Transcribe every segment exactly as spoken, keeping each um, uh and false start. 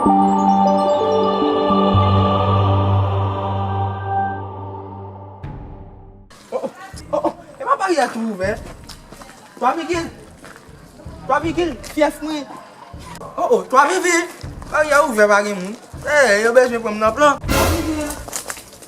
Oh, oh, oh, oh, epa baryè a tou ouvè. Twa vigil. Twa vigil, fyèf mwen. Oh, oh, twa vigil. Baryè a ouvè, pa gen moun. Eh, yo bezwen pran m nan plan. Twa vigil.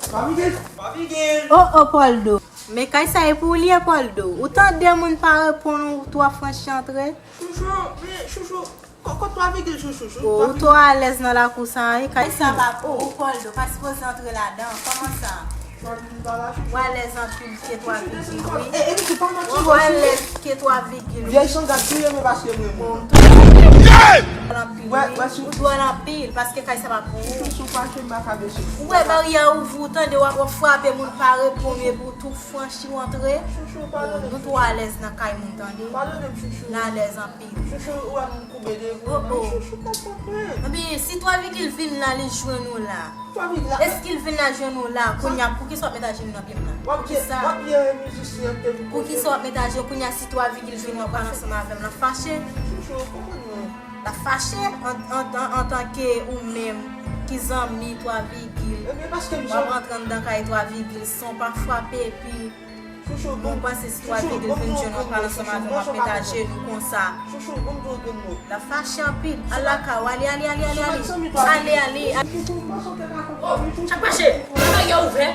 Twa vigil. Twa vigil. Oh, oh, Poldo. Men kay sa e pou ou li ye, Poldo. Ou tande moun pa reponn ou, twa franchi antre? Chouchou, men chouchou. Ko-, kot twa vigil chouchou, chouchou? Oh, ou twò alèz nan lakou sa a, wi. Kay sa pa pou ou, Poldo, pa sipoze antre ladan. Kòman sa? Twa vigil pa la, chouchou. Ou alèz anpil ke twa vigil, wi. E, e, misye pa nan ti. Ou alèz ke twa vigil, wi. Vyèj sangad tou ye, men paske mwen, mwen. Bon, ou twò anpil, wi. Ou twò anpil, paske kay sa pa pou ou. Chouchou, si w fache, m pa ka bese. Ou wè baryè a ouvri, ou tande w ap, w ap frape, moun pa reponn, epi w tou franchi w antre. Chouchou, padone m. Nou twò alèz nan kay moun, tande. Padone m, chouchou. Nou alèz anpil. Chouchou, ou wè m koube de kou. Oh, oh. Chouchou, konprann mwen. Ebyen, si twa vigil vin la, li jwenn ou la. Twa vigil la. Èske l vin la jwenn ou la? Kounye a, poukisa w ap met ajenou nan pye m la? Poukisa? W ap byen mizisyen te vin. Poukisa w ap met ajenou? Kounye a, si twa vigil vin, w ap pale ansanm avè m, l ap fache. Chouchou, konprann mwen. L ap fache an, an, an, antanke ou menm ki zanmi twa vigil. Ebyen, paske m w ap antre anndan kay twa vigil san w pa frape, epi Chouchou, bon, bon, panse si twa vigil vin jwenn ou, pale ansanm avè m, w ap met ajenou konsa. Chouchou, bon, bon, bon, bon. L ap fache anpil. Al lakay ou, ale, ale, ale, ale, ale. Ale, ale, ale. Chak mache, bagay yo ouvè.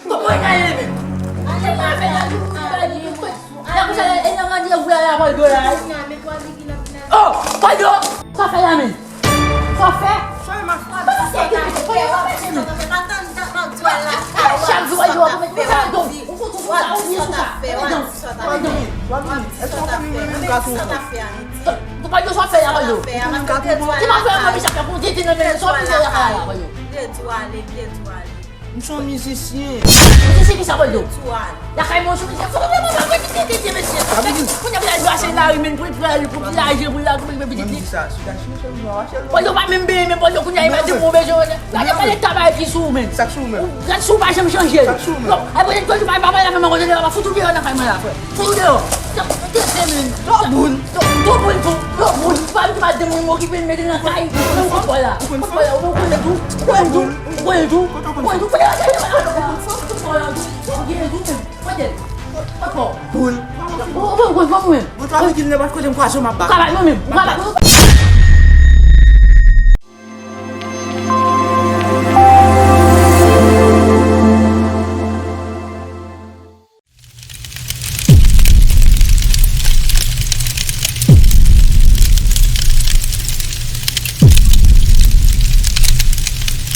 Kòman w ale menm? Ale, ale, ale. Ala kousa e nan randevou a la, Poldo la. Oh, Poldo! Sa fè la menm? Sa w fè? Sa w fè? Sa w fè? Chak jou w di w ap fè, w ap di sa w ap fè, w ap di sa w ap fè, w ap di sa w ap fè. Ou pa di sa w ap fè, w ap di sa w ap fè. Ki pa fè yon move chak fè pou di di nan men sa w ap fè la. Li di w ale, li di w ale. M se yon mizisyen. Mizisyen ki sa, Poldo? Lakay mwen, sou mizisyen. Fout mwen, mwen, mwen, mwen, mwen, mesye. Kounye a pou l al jwe ase lari, men, pou l pral, pou l laje, pou l la, pou l pitit li. Mwen di sa, sou ta chini, chè, mwen, chè, mwen. Poldo pa menm beye, men Poldo kounye a, li pa di move, jè. Gade, gade tabay ki sou ou, men. Sa k sou ou menm? Gade si w pa janm chanje. Sa k sou ou menm? Non, apre, lè tout jou pa, pa pale avè mwen, kote l ap fout ou deyò nan kay mwen la, frè. Fout ou deyò. Sa, tete, men. Tò boul. Tò, tò boul, tò, tò boul. Pa m di madanm mwen m okipe l mete nan kay. Mwen fout bò la. Fout bò la, ou konnen tou. Ou konnen tou. Ou konnen tou. Ou konnen tou. Fout bò la, ou konnen tou. Kote l? Kot bò? Boul. Ou, ou, ou, ou, ou, ou. Mwen twa vigil nenpòt kote m kwaze w m ap bat. Ou ka bat mwen menm. Ou ka bat mwen.